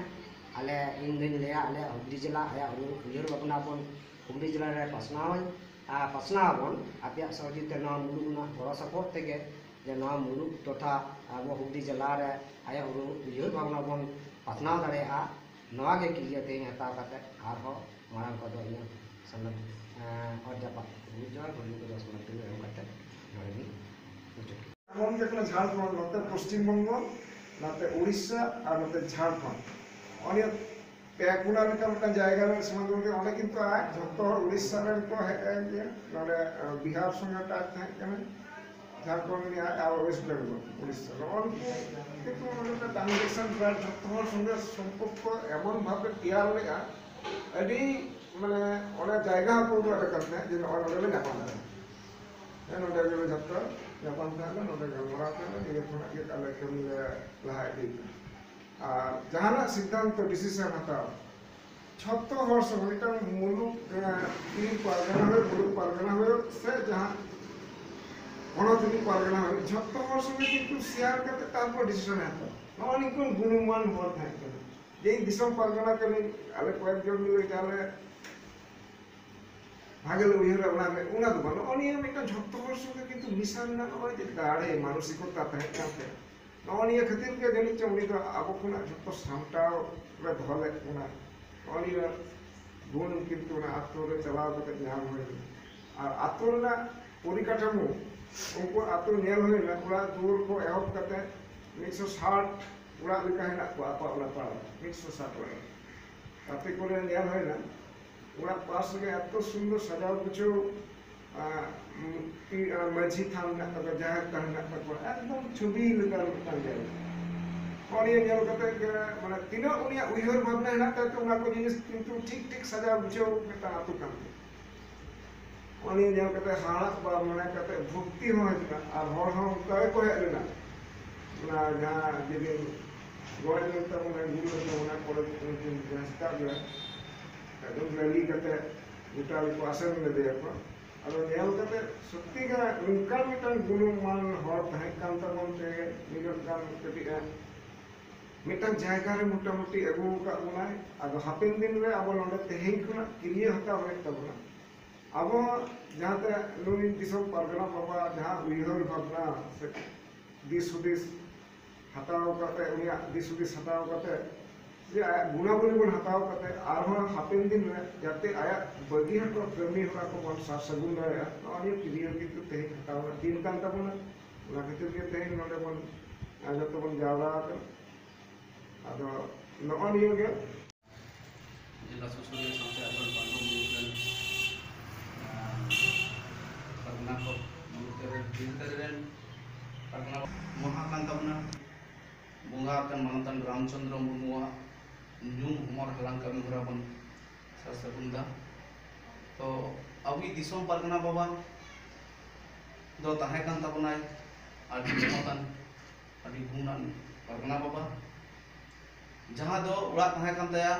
ᱟᱞᱮ, ᱤᱧ ᱫᱩᱧ ᱞᱟᱹᱭᱟ, ᱟᱞᱮ ᱦᱩᱜᱽᱞᱤ ᱡᱮᱞᱟ, ᱟᱭᱟᱜ ᱩᱭᱦᱟᱹᱨ, ᱩᱭᱦᱟᱹᱨ ᱵᱷᱟᱵᱽᱱᱟ ᱵᱚᱱ ᱦᱩᱜᱽᱞᱤ ᱡᱮᱞᱟ ᱨᱮ ᱯᱟᱥᱱᱟᱣ, ᱟᱨ ᱯᱟᱥᱱᱟᱣ ᱟᱵᱚᱱ ᱟᱯᱮᱭᱟᱜ ᱥᱚᱦᱚᱡᱳᱜᱤᱛᱟ, ᱱᱚᱣᱟ ᱢᱩᱞᱩᱠ ᱨᱮᱱᱟᱜ ᱜᱚᱲᱚ ᱥᱚᱯᱚᱦᱚᱫ ᱛᱮᱜᱮ, ᱡᱮ ᱱᱚᱣᱟ ᱢᱩᱞᱩᱠ ᱴᱚᱴᱷᱟ ᱟᱵᱚ ᱦᱩᱜᱽᱞᱤ ᱡᱮᱞᱟ ᱨᱮ ᱟᱭᱟᱜ ᱩᱭᱦᱟᱹᱨ ᱵᱷᱟᱵᱽᱱᱟ ᱵᱚᱱ ᱯᱟᱥᱱᱟᱣ ᱫᱟᱲᱮᱭᱟᱜᱼᱟ᱾ ᱱᱚᱣᱟ ᱜᱮ ᱠᱤᱨᱭᱟᱹ ᱛᱮᱦᱮᱧ ᱦᱟᱛᱟᱣ ᱠᱟᱛᱮ ᱟᱨᱦᱚᱸ ᱢᱟᱲᱟᱝ ᱠᱚᱫᱚ ᱤᱧᱟᱹᱜ ᱥᱟᱱᱟᱢ, ᱮᱸ, ᱚᱛ ᱡᱟᱯᱟᱜ ᱵᱩᱡᱽ ᱡᱚᱦᱟᱨ, ᱦᱩᱰᱤᱧ ᱠᱚᱫᱚ ᱥᱚᱢᱚᱭ ᱛᱩᱞᱟᱹᱣ ᱮᱢ ᱠᱟᱛᱮ ᱱᱚᱰᱮ ᱜᱤᱧ ᱢᱩᱪᱟᱹᱫ ᱠᱮᱫᱟ᱾ ᱮᱢᱚᱱ ᱡᱮ ᱠᱟᱱᱟ ᱡᱷᱟᱲᱠᱷᱚᱸᱰ, ᱱᱚᱛᱮ ᱯᱚᱥᱪᱤᱢ ᱵᱚᱝᱜᱚ, ᱱᱚᱛᱮ ᱩᱲᱤᱥᱥᱟ ᱟᱨ ᱱᱚᱛᱮ ᱡᱷᱟᱲᱠᱷᱚᱸᱰ, ᱚᱱᱮ ᱯᱮ ᱠᱚᱱᱟ ᱞᱮᱠᱟ ᱢᱤᱫᱴᱟᱝ ᱡᱟᱭᱜᱟ ᱨᱮ ᱥᱚᱢᱟᱱ ᱜᱚᱢᱠᱮ, ᱚᱸᱰᱮ ᱠᱤᱱᱛᱩ ᱟᱡ ᱡᱷᱚᱛᱚ ᱦᱚᱲ ᱩᱲᱤᱥᱥᱟ ᱨᱮᱱ ᱠᱚ ᱦᱮᱡ ᱮᱱ ᱜᱮᱭᱟ, ᱱᱚᱰᱮ, ᱟᱸ, ᱵᱤᱦᱟᱨ ᱥᱚᱸᱜᱮ touch ᱛᱟᱦᱮᱸ ᱠᱟᱱᱟ, ᱡᱷᱟᱲᱠᱷᱚᱸᱰ ᱨᱮᱱ ᱟᱡ ᱟᱨ ᱳᱭᱮᱥᱴ ᱵᱮᱝᱜᱚᱞ, ᱩᱲᱤᱥᱥᱟ, ᱱᱚᱜᱼᱚ ᱱᱩᱠᱩ ᱠᱤᱱᱛᱩ ᱚᱸᱰᱮ ᱢᱤᱫᱴᱟᱝ transaction ᱯᱨᱟᱭ ᱡᱷᱚᱛᱚ ᱦᱚᱲ ᱥᱚᱸᱜᱮ ᱥᱚᱢᱯᱚᱨᱠᱚ ᱮᱢᱚᱱ ᱵᱷᱟᱵᱮ ᱛᱮᱭᱟᱨ ᱞᱮᱜᱼᱟ, ᱟᱹᱰᱤ, ᱢᱟᱱᱮ, ᱚᱱᱟ ᱡᱟᱭᱜᱟ ᱦᱚᱸᱠᱚ ᱩᱫᱩᱜ ᱟᱞᱮ ᱠᱟᱱ ᱛᱟᱦᱮᱸᱫ ᱡᱮ ᱱᱚᱜᱼᱚᱭ ᱱᱚᱰᱮ ᱞᱮ ᱧᱟᱯᱟᱢ ᱠᱟᱱᱟ᱾ ᱦᱮᱸ, ᱱᱚᱰᱮ ᱜᱮᱞᱮ ᱡᱷᱚᱛᱚ ᱧᱟᱯᱟᱢ ᱛᱟᱦᱮᱸᱫ ᱞᱮ, ᱱᱚᱰᱮ ᱜᱟᱞᱢᱟᱨᱟᱣ ᱛᱟᱦᱮᱸᱫ ᱞᱮ, ᱱᱤᱭᱟᱹ ᱠᱷᱚᱱᱟᱜ ᱜᱮ ᱟᱞᱮ ᱠᱟᱹᱢᱤ ᱞᱮ ᱞᱟᱦᱟ ᱤᱫᱤ ᱠᱟᱱᱟ᱾ ᱟᱨ ᱡᱟᱦᱟᱱᱟᱜ ᱥᱤᱫᱽᱫᱷᱟᱱᱛᱚ, decision ᱦᱟᱛᱟᱣ, ᱡᱷᱚᱛᱚ ᱦᱚᱲ ᱥᱚᱸᱜᱮ, ᱢᱤᱫᱴᱟᱝ ᱢᱩᱞᱩᱠ, ᱮᱸ, ᱛᱤᱨᱤ ᱯᱟᱨᱜᱟᱱᱟ ᱦᱩᱭᱩᱜ, ᱢᱩᱞᱩᱠ ᱯᱟᱨᱜᱟᱱᱟ ᱦᱩᱭᱩᱜ, ᱥᱮ ᱡᱟᱦᱟᱸ ᱯᱚᱱᱚᱛ ᱨᱤᱱᱤᱡ ᱯᱟᱨᱜᱟᱱᱟ ᱦᱩᱭᱩᱜ, ᱡᱷᱚᱛᱚ ᱦᱚᱲ ᱥᱚᱸᱜᱮ ᱠᱤᱱᱛᱩ share ᱠᱟᱛᱮ ᱛᱟᱨᱯᱚᱨ decision ᱮ ᱦᱟᱛᱟᱣᱟ᱾ ᱱᱚᱜᱼᱚ ᱱᱤᱝᱠᱟᱹᱱ ᱜᱩᱱᱚᱢᱟᱱ ᱦᱚᱲ ᱛᱟᱦᱮᱸ ᱠᱟᱱᱟ᱾ ᱡᱮ ᱤᱧ ᱫᱤᱥᱚᱢ ᱯᱟᱨᱜᱟᱱᱟ ᱠᱟᱹᱱᱟᱹᱧ, ᱟᱞᱮ ᱠᱚᱭᱮᱠ ᱡᱚᱱ ᱢᱤᱞᱮ ᱡᱟᱦᱟᱸᱞᱮ ᱵᱷᱟᱜᱮ ᱞᱮ ᱩᱭᱦᱟᱹᱨᱟ, ᱚᱱᱟ ᱨᱮ, ᱚᱱᱟ ᱫᱚ ᱵᱟᱝ᱾ ᱱᱚᱜᱼᱚ ᱱᱤᱭᱟᱹ ᱢᱤᱫᱴᱟᱝ ᱡᱷᱚᱛᱚ ᱦᱚᱲ ᱥᱚᱸᱜᱮ ᱠᱤᱱᱛᱩ ᱢᱮᱥᱟ ᱨᱮᱱᱟᱜ ᱱᱚᱜᱼᱚᱭ ᱡᱮ ᱫᱟᱲᱮ, ᱢᱟᱱᱚᱥᱤᱠᱚᱛᱟ ᱛᱟᱦᱮᱸ ᱠᱟᱱ ᱛᱟᱭᱟ, ᱱᱚᱜᱼᱚ ᱱᱤᱭᱟᱹ ᱠᱷᱟᱹᱛᱤᱨ ᱜᱮ ᱡᱟᱹᱱᱤᱡ ᱪᱚᱝ ᱩᱱᱤ ᱫᱚ ᱟᱵᱚ ᱠᱷᱚᱱᱟᱜ ᱡᱷᱚᱛᱚ ᱥᱟᱢᱴᱟᱣ ᱨᱮ ᱫᱚᱦᱚ ᱞᱮᱫ ᱵᱚᱱᱟ᱾ ᱱᱚᱜᱼᱚ ᱱᱤᱭᱟᱹ ᱜᱩᱱ ᱠᱤᱱᱛᱩ ᱚᱱᱟ ᱟᱛᱳ ᱨᱮ ᱪᱟᱞᱟᱣ ᱠᱟᱛᱮ ᱧᱟᱢ ᱦᱩᱭ ᱞᱮᱱᱟ᱾ ᱟᱨ ᱟᱛᱳ ᱨᱮᱱᱟᱜ ᱯᱚᱨᱤᱠᱟᱴᱷᱟᱢᱳ, ᱩᱱᱠᱩ ᱟᱛᱳ ᱧᱮᱞ ᱦᱩᱭ ᱞᱮᱱᱟ, ᱚᱲᱟᱜ ᱫᱩᱣᱟᱹᱨ ᱠᱚ ᱮᱦᱚᱵ ᱠᱟᱛᱮ ᱢᱤᱫᱥᱚ ᱥᱟᱴ ᱚᱲᱟᱜ ᱞᱮᱠᱟ ᱦᱮᱱᱟᱜ ᱠᱚᱣᱟ ᱟᱠᱚ ᱚᱱᱟ ᱯᱟᱲᱟ ᱨᱮ, ᱢᱤᱫᱥᱚ ᱥᱟᱴ ᱚᱲᱟᱜ᱾ ᱜᱟᱛᱮ ᱠᱚᱨᱮ ᱧᱮᱞ ᱦᱩᱭᱱᱟ, ᱚᱲᱟᱜ ᱯᱟᱥ ᱨᱮ ᱮᱛᱚ ᱥᱩᱱᱫᱚᱨ ᱥᱟᱡᱟᱣ ᱜᱩᱪᱷᱟᱹᱣ, ᱟᱸ, ᱢᱩᱨᱛᱤ, ᱟᱸ, ᱢᱟᱹᱡᱷᱤ ᱛᱷᱟᱱ ᱢᱮᱱᱟᱜ ᱛᱟᱠᱚᱣᱟ, ᱡᱟᱦᱮᱨ ᱛᱷᱟᱱ ᱢᱮᱱᱟᱜ ᱛᱟᱠᱚᱣᱟ, ᱮᱠᱫᱚᱢ ᱪᱷᱚᱵᱤ ᱞᱮᱠᱟ ᱢᱤᱫᱴᱟᱝ ᱡᱟᱭᱜᱟ᱾ ᱚᱱᱟ ᱧᱮᱞ ᱠᱟᱛᱮ ᱜᱮ, ᱢᱟᱱᱮ, ᱛᱤᱱᱟᱹᱜ ᱩᱱᱤᱭᱟᱜ ᱩᱭᱦᱟᱹᱨ ᱵᱷᱟᱵᱽᱱᱟ ᱦᱮᱱᱟᱜ ᱛᱟᱭ, ᱛᱚ ᱚᱱᱟ ᱠᱚ ᱡᱤᱱᱤᱥ ᱠᱤᱱᱛᱩ ᱴᱷᱤᱠ ᱴᱷᱤᱠ ᱥᱟᱡᱟᱣ ᱜᱩᱪᱷᱟᱹᱣ ᱢᱤᱫᱴᱟᱝ ᱟᱹᱛᱩ ᱠᱟᱱ ᱛᱟᱭᱟ᱾ ᱚᱱᱟ ᱧᱮᱞ ᱠᱟᱛᱮ ᱦᱟᱦᱟᱲᱟᱜ ᱵᱟ ᱢᱚᱱᱮ ᱠᱟᱛᱮ ᱵᱷᱚᱠᱛᱤ ᱦᱚᱸ ᱦᱤᱡᱩᱜᱼᱟ᱾ ᱟᱨ ᱦᱚᱲ ᱦᱚᱸ ᱚᱱᱠᱟ ᱜᱮᱠᱚ ᱦᱮᱡ ᱞᱮᱱᱟ᱾ ᱚᱱᱟ ᱡᱟᱦᱟᱸ ᱡᱮᱫᱤᱱ ᱜᱚᱡ ᱞᱮᱱ ᱛᱟᱵᱚᱱᱟ, ᱜᱩᱨ ᱞᱮᱱ ᱛᱟᱵᱚᱱᱟ, ᱯᱚᱨᱮ ᱫᱤᱱ ᱥᱮᱛᱟᱜ ᱵᱮᱲᱟ ᱮᱠᱫᱚᱢ ᱨᱮᱞᱤ ᱠᱟᱛᱮ ᱜᱚᱴᱟ ᱜᱮᱠᱚ ᱟᱥᱮᱱ ᱞᱮᱫᱮᱭᱟᱠᱚ᱾ ᱟᱫᱚ ᱧᱮᱞ ᱠᱟᱛᱮ ᱥᱚᱛᱛᱤ ᱜᱮ ᱚᱱᱠᱟᱱ ᱢᱤᱫᱴᱟᱝ ᱜᱩᱱᱚᱢᱟᱱ ᱦᱚᱲ ᱛᱟᱦᱮᱸ ᱠᱟᱱ ᱛᱟᱵᱚᱱ ᱛᱮ, ᱱᱤᱱᱟᱹᱜ ᱜᱟᱱ ᱠᱟᱹᱴᱤᱡ ᱮ ᱢᱤᱫᱴᱟᱝ ᱡᱟᱭᱜᱟ ᱨᱮ ᱢᱚᱴᱟᱢᱩᱴᱤ ᱟᱹᱜᱩ ᱟᱠᱟᱫ ᱵᱚᱱᱟᱭ᱾ ᱟᱫᱚ ᱦᱟᱯᱮᱱ ᱫᱤᱱ ᱨᱮ ᱟᱵᱚ ᱱᱚᱰᱮ ᱛᱮᱦᱮᱧ ᱠᱷᱚᱱᱟᱜ ᱠᱤᱨᱭᱟᱹ ᱦᱟᱛᱟᱣ ᱦᱩᱭᱩᱜ ᱛᱟᱵᱚᱱᱟ᱾ ᱟᱵᱚ ᱡᱟᱦᱟᱸᱛᱮ ᱱᱩᱭ ᱫᱤᱥᱚᱢ ᱯᱟᱨᱜᱟᱱᱟ ᱵᱟᱵᱟ ᱡᱟᱦᱟᱸ ᱩᱭᱦᱟᱹᱨ ᱵᱷᱟᱵᱽᱱᱟ ᱥᱮ ᱫᱤᱥ ᱦᱩᱫᱤᱥ ᱦᱟᱛᱟᱣ ᱠᱟᱛᱮ, ᱩᱱᱤᱭᱟᱜ ᱫᱤᱥ ᱦᱩᱫᱤᱥ ᱦᱟᱛᱟᱣ ᱠᱟᱛᱮ, ᱡᱮ ᱟᱭᱟᱜ ᱜᱩᱱᱟᱵᱚᱞᱤ ᱵᱚᱱ ᱦᱟᱛᱟᱣ ᱠᱟᱛᱮ, ᱟᱨᱦᱚᱸ ᱦᱟᱯᱮᱱ ᱫᱤᱱ ᱨᱮ ᱡᱟᱛᱮ ᱟᱭᱟᱜ ᱵᱟᱹᱜᱤ ᱦᱚᱴᱚ ᱠᱟᱹᱢᱤ ᱦᱚᱨᱟ ᱠᱚᱵᱚᱱ ᱥᱟᱨ ᱥᱟᱹᱜᱩᱱ ᱫᱟᱲᱮᱭᱟᱜᱼᱟ, ᱱᱚᱣᱟ ᱱᱤᱭᱟᱹ ᱠᱤᱨᱭᱟᱹ ᱠᱤᱱᱛᱩ ᱛᱮᱦᱮᱧ ᱦᱟᱛᱟᱣ ᱨᱮᱱᱟᱜ ᱫᱤᱱ ᱠᱟᱱ ᱛᱟᱵᱚᱱᱟ᱾ ᱚᱱᱟ ᱠᱷᱟᱹᱛᱤᱨ ᱜᱮ ᱛᱮᱦᱮᱧ ᱱᱚᱰᱮ ᱵᱚᱱ, ᱟᱨ ᱡᱚᱛᱚ ᱵᱚᱱ ᱡᱟᱣᱨᱟ ᱟᱠᱟᱱᱟ᱾ ᱟᱫᱚ ᱱᱚᱜᱼᱚ ᱱᱤᱭᱟᱹ ᱜᱮ᱾ ᱡᱮᱞᱟ ᱥᱩᱥᱟᱹᱨᱤᱭᱟᱹ ᱥᱟᱶᱛᱮ ᱟᱵᱚᱨᱮᱱ ᱯᱟᱹᱴᱷᱩᱣᱟᱹ ᱢᱩᱞᱩᱠ ᱨᱮᱱ, ᱟᱨ, ᱯᱟᱨᱜᱟᱱᱟ ᱠᱚ ᱢᱩᱞᱩᱠ ᱨᱮᱱ, ᱵᱤᱨᱫᱟᱹᱞᱤ ᱨᱮᱱ ᱯᱟᱨᱜᱟᱱᱟ ᱢᱟᱦᱟ ᱠᱟᱱ ᱛᱟᱵᱚᱱᱟ᱾ ᱵᱚᱸᱜᱟ ᱟᱠᱟᱱ ᱢᱟᱱᱚᱛᱟᱱ ᱨᱟᱢᱪᱚᱸᱫᱽᱨᱚ ᱢᱩᱨᱢᱩᱣᱟᱜ ᱧᱩᱢ ᱦᱚᱢᱚᱨ ᱦᱟᱞᱟᱝ ᱠᱟᱹᱢᱤ ᱦᱚᱨᱟ ᱵᱚᱱ ᱥᱟᱨ ᱥᱟᱹᱜᱩᱱ ᱫᱟ᱾ ᱛᱚ ᱟᱵᱚᱭᱤᱡ ᱫᱤᱥᱚᱢ ᱯᱟᱨᱜᱟᱱᱟ ᱵᱟᱵᱟ ᱫᱚ ᱛᱟᱦᱮᱸ ᱠᱟᱱ ᱛᱟᱵᱚᱱᱟᱭ ᱟᱹᱰᱤ ᱢᱟᱱᱚᱛᱟᱱ, ᱟᱹᱰᱤ ᱜᱩᱱᱟᱱ ᱯᱟᱨᱜᱟᱱᱟ ᱵᱟᱵᱟ, ᱡᱟᱦᱟᱸ ᱫᱚ ᱚᱲᱟᱜ ᱛᱟᱦᱮᱸ ᱠᱟᱱ ᱛᱟᱭᱟ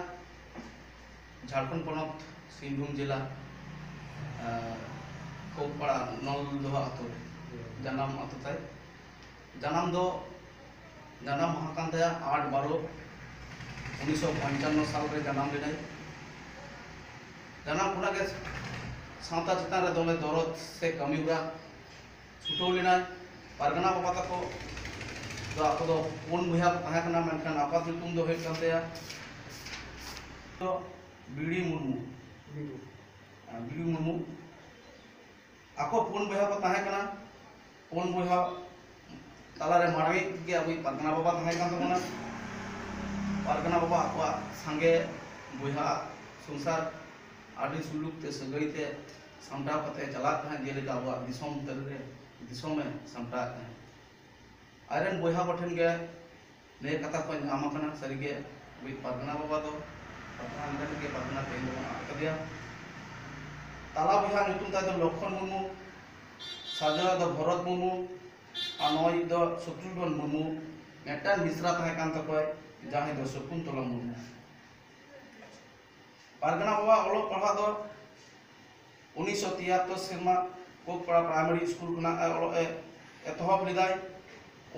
ᱡᱷᱟᱲᱠᱷᱚᱸᱰ ᱯᱚᱱᱚᱛ ᱥᱤᱝᱵᱷᱩᱢ ᱡᱮᱞᱟ, ᱟᱨ ᱠᱳᱠᱯᱟᱲᱟ ᱱᱚᱞᱫᱚᱦᱟ ᱟᱹᱛᱩ ᱨᱮ ᱡᱟᱱᱟᱢ ᱟᱹᱛᱩ ᱛᱟᱭ᱾ ᱡᱟᱱᱟᱢ ᱫᱚ, ᱡᱟᱱᱟᱢ ᱢᱟᱦᱟ ᱠᱟᱱ ᱛᱟᱭᱟ ᱟᱴ ᱵᱟᱨᱚ ᱩᱱᱤᱥᱥᱚ ᱯᱚᱧᱪᱟᱱᱱᱚ ᱥᱟᱞ ᱨᱮ ᱡᱟᱱᱟᱢ ᱞᱮᱱᱟᱭ᱾ ᱡᱟᱱᱟᱢ ᱠᱷᱚᱱᱟᱜ ᱜᱮ ᱥᱟᱶᱛᱟ ᱪᱮᱛᱟᱱ ᱨᱮ ᱫᱚᱢᱮ ᱫᱚᱨᱚᱫ ᱥᱮ ᱠᱟᱹᱢᱤ ᱦᱚᱨᱟ ᱪᱷᱩᱴᱟᱹᱣ ᱞᱮᱱᱟᱭ᱾ ᱯᱟᱨᱜᱟᱱᱟ ᱵᱟᱵᱟ ᱛᱟᱠᱚ ᱫᱚ, ᱟᱠᱚ ᱫᱚ ᱯᱩᱱ ᱵᱚᱭᱦᱟ ᱠᱚ ᱛᱟᱦᱮᱸ ᱠᱟᱱᱟ, ᱢᱮᱱᱠᱷᱟᱱ ᱟᱯᱟᱛ ᱧᱩᱛᱩᱢ ᱫᱚ ᱦᱩᱭᱩᱜ ᱠᱟᱱ ᱛᱟᱭᱟ ᱫᱚ ᱵᱤᱲᱤ ᱢᱩᱨᱢᱩ᱾ ᱵᱤᱲᱤ ᱢᱩᱨᱢᱩ᱾ ᱟᱠᱚ ᱯᱩᱱ ᱵᱚᱭᱦᱟ ᱠᱚ ᱛᱟᱦᱮᱸ ᱠᱟᱱᱟ᱾ ᱯᱩᱱ ᱵᱚᱭᱦᱟ ᱛᱟᱞᱟᱨᱮ ᱢᱟᱨᱟᱝᱤᱡ ᱜᱮ ᱟᱵᱚᱭᱤᱡ ᱯᱟᱨᱜᱟᱱᱟ ᱵᱟᱵᱟ ᱛᱟᱦᱮᱸ ᱠᱟᱱ ᱛᱟᱵᱚᱱᱟ᱾ ᱯᱟᱨᱜᱟᱱᱟ ᱵᱟᱵᱟ ᱟᱠᱚᱣᱟᱜ ᱥᱟᱸᱜᱮ ᱵᱚᱭᱦᱟ ᱥᱚᱝᱥᱟᱨ ᱟᱹᱰᱤ ᱥᱩᱞᱩᱠ ᱛᱮ, ᱥᱟᱹᱜᱟᱹᱭ ᱛᱮ ᱥᱟᱢᱴᱟᱣ ᱠᱟᱛᱮ ᱪᱟᱞᱟᱜ ᱛᱟᱦᱮᱸᱫ, ᱡᱮᱞᱮᱠᱟ ᱟᱵᱚᱣᱟᱜ ᱫᱤᱥᱚᱢ ᱛᱟᱹᱨᱤ ᱨᱮ ᱫᱤᱥᱚᱢᱮ ᱥᱟᱢᱴᱟᱣᱮᱫ ᱛᱟᱦᱮᱸᱫ᱾ ᱟᱡᱨᱮᱱ ᱵᱚᱭᱦᱟ ᱠᱚᱴᱷᱮᱱ ᱜᱮ ᱱᱤᱭᱟᱹ ᱠᱟᱛᱷᱟ ᱠᱚᱧ ᱟᱢ ᱟᱠᱟᱱᱟ᱾ ᱥᱟᱹᱨᱤᱜᱮ ᱟᱵᱚᱭᱤᱡ ᱯᱟᱨᱜᱟᱱᱟ ᱵᱟᱵᱟ ᱫᱚ ᱯᱟᱨᱜᱟᱱᱟ ᱞᱮᱠᱟ ᱛᱮᱜᱮ ᱯᱟᱨᱜᱟᱱᱟ ᱛᱮᱦᱮᱧ ᱫᱚᱵᱚᱱ ᱟᱫ ᱠᱟᱫᱮᱭᱟ᱾ ᱛᱟᱞᱟ ᱵᱚᱭᱦᱟ ᱧᱩᱛᱩᱢ ᱛᱟᱭ ᱫᱚ ᱞᱚᱠᱠᱷᱚᱱ ᱢᱩᱨᱢᱩ, ᱥᱟᱡᱚᱱᱟ ᱫᱚ ᱵᱷᱚᱨᱚᱛ ᱢᱩᱨᱢᱩ, ᱟᱨ ᱱᱚᱜᱼᱚᱭ ᱫᱚ ᱥᱚᱛᱨᱩᱜᱷᱚᱱ ᱢᱩᱨᱢᱩ᱾ ᱢᱤᱫᱴᱟᱝ ᱢᱤᱥᱨᱟ ᱛᱟᱦᱮᱸ ᱠᱟᱱ ᱛᱟᱠᱚᱣᱟ, ᱡᱟᱦᱟᱸᱭ ᱫᱚ ᱥᱚᱠᱩᱱᱛᱚᱞᱟ ᱢᱩᱨᱢᱩ᱾ ᱯᱟᱨᱜᱟᱱᱟ ᱵᱟᱵᱟ ᱚᱞᱚᱜ ᱯᱟᱲᱦᱟᱜ ᱫᱚ ᱩᱱᱤᱥᱥᱚ ᱛᱤᱭᱟᱛᱛᱚᱨ ᱥᱮᱨᱢᱟ ᱠᱳᱠᱯᱟᱲᱟ ᱯᱨᱟᱭᱢᱟᱨᱤ ᱥᱠᱩᱞ ᱠᱷᱚᱱᱟᱜ ᱮ ᱚᱞᱚᱜ ᱮ ᱮᱛᱚᱦᱚᱵ ᱞᱮᱫᱟᱭ᱾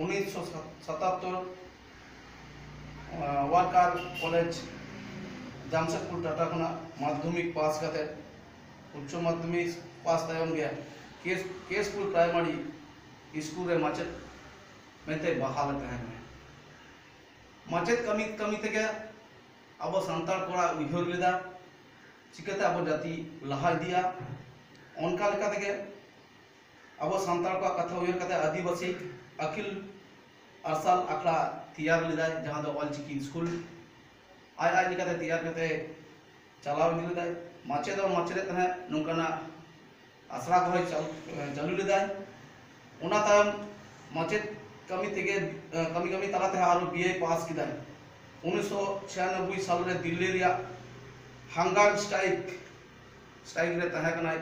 ᱩᱱᱤᱥᱥᱚ ᱥᱟᱛᱟᱛᱛᱚᱨ ᱣᱟᱨᱠᱟᱨ ᱠᱚᱞᱮᱡᱽ ᱡᱟᱢᱥᱮᱫᱽᱯᱩᱨ ᱴᱟᱴᱟ ᱠᱷᱚᱱᱟᱜ ᱢᱟᱫᱽᱫᱷᱚᱢᱤᱠ ᱯᱟᱥ ᱠᱟᱛᱮ, ᱩᱪᱪᱚ ᱢᱟᱫᱽᱫᱷᱚᱢᱤᱠ ᱯᱟᱥ ᱛᱟᱭᱚᱢ ᱜᱮ ᱠᱮᱥ ᱠᱮᱥᱯᱩᱨ ᱯᱨᱟᱭᱢᱟᱨᱤ ᱥᱠᱩᱞ ᱨᱮ ᱢᱟᱪᱮᱫ ᱢᱮᱱᱛᱮ ᱵᱟᱦᱟᱞ ᱮ ᱛᱟᱦᱮᱸ ᱠᱟᱱᱟ᱾ ᱢᱟᱪᱮᱫ ᱠᱟᱹᱢᱤ ᱠᱟᱹᱢᱤ ᱛᱮᱜᱮ ᱟᱵᱚ ᱥᱟᱱᱛᱟᱲ ᱠᱚᱲᱟ ᱩᱭᱦᱟᱹᱨ ᱞᱮᱫᱟ, ᱪᱤᱠᱟᱹᱛᱮ ᱟᱵᱚ ᱡᱟᱹᱛᱤ ᱞᱟᱦᱟ ᱤᱫᱤᱜᱼᱟ᱾ ᱚᱱᱠᱟ ᱞᱮᱠᱟ ᱛᱮᱜᱮ ᱟᱵᱚ ᱥᱟᱱᱛᱟᱲ ᱠᱚᱣᱟᱜ ᱠᱟᱛᱷᱟ ᱩᱭᱦᱟᱹᱨ ᱠᱟᱛᱮ ᱟᱹᱫᱤᱵᱟᱹᱥᱤ ᱟᱹᱠᱤᱞ ᱟᱨᱥᱟᱞ ᱟᱠᱷᱲᱟ ᱛᱮᱭᱟᱨ ᱞᱮᱫᱟᱭ, ᱡᱟᱦᱟᱸ ᱫᱚ ᱚᱞᱪᱤᱠᱤ ᱥᱠᱩᱞ᱾ ᱟᱡ ᱟᱡ ᱞᱮᱠᱟᱛᱮ ᱛᱮᱭᱟᱨ ᱠᱟᱛᱮ ᱪᱟᱞᱟᱣ ᱤᱫᱤ ᱞᱮᱫᱟᱭ᱾ ᱢᱟᱪᱮᱫ ᱦᱚᱸ ᱢᱟᱪᱮᱫ ᱛᱟᱦᱮᱸᱫ ᱱᱚᱝᱠᱟᱱᱟᱜ ᱟᱥᱲᱟ ᱠᱚᱦᱚᱸᱭ ᱪᱟᱞ-, ᱪᱟᱹᱞᱩ ᱞᱮᱫᱟᱭ᱾ ᱚᱱᱟ ᱛᱟᱭᱚᱢ ᱢᱟᱪᱮᱫ ᱠᱟᱹᱢᱤ ᱛᱮᱜᱮ, ᱠᱟᱹᱢᱤ ᱠᱟᱹᱢᱤ ᱛᱟᱞᱟᱛᱮ ᱟᱨᱚ ᱵᱤ ᱮ ᱯᱟᱥ ᱠᱮᱫᱟᱭ᱾ ᱩᱱᱤᱥᱥᱚ ᱪᱷᱤᱭᱟᱱᱚᱵᱵᱳᱭ ᱥᱟᱞ ᱨᱮ ᱫᱤᱞᱞᱤ ᱨᱮᱭᱟᱜ ᱦᱟᱝᱜᱟᱨ ᱥᱴᱨᱟᱭᱤᱠ, ᱥᱴᱨᱟᱭᱤᱠ ᱨᱮ ᱛᱟᱦᱮᱸ ᱠᱟᱱᱟᱭ᱾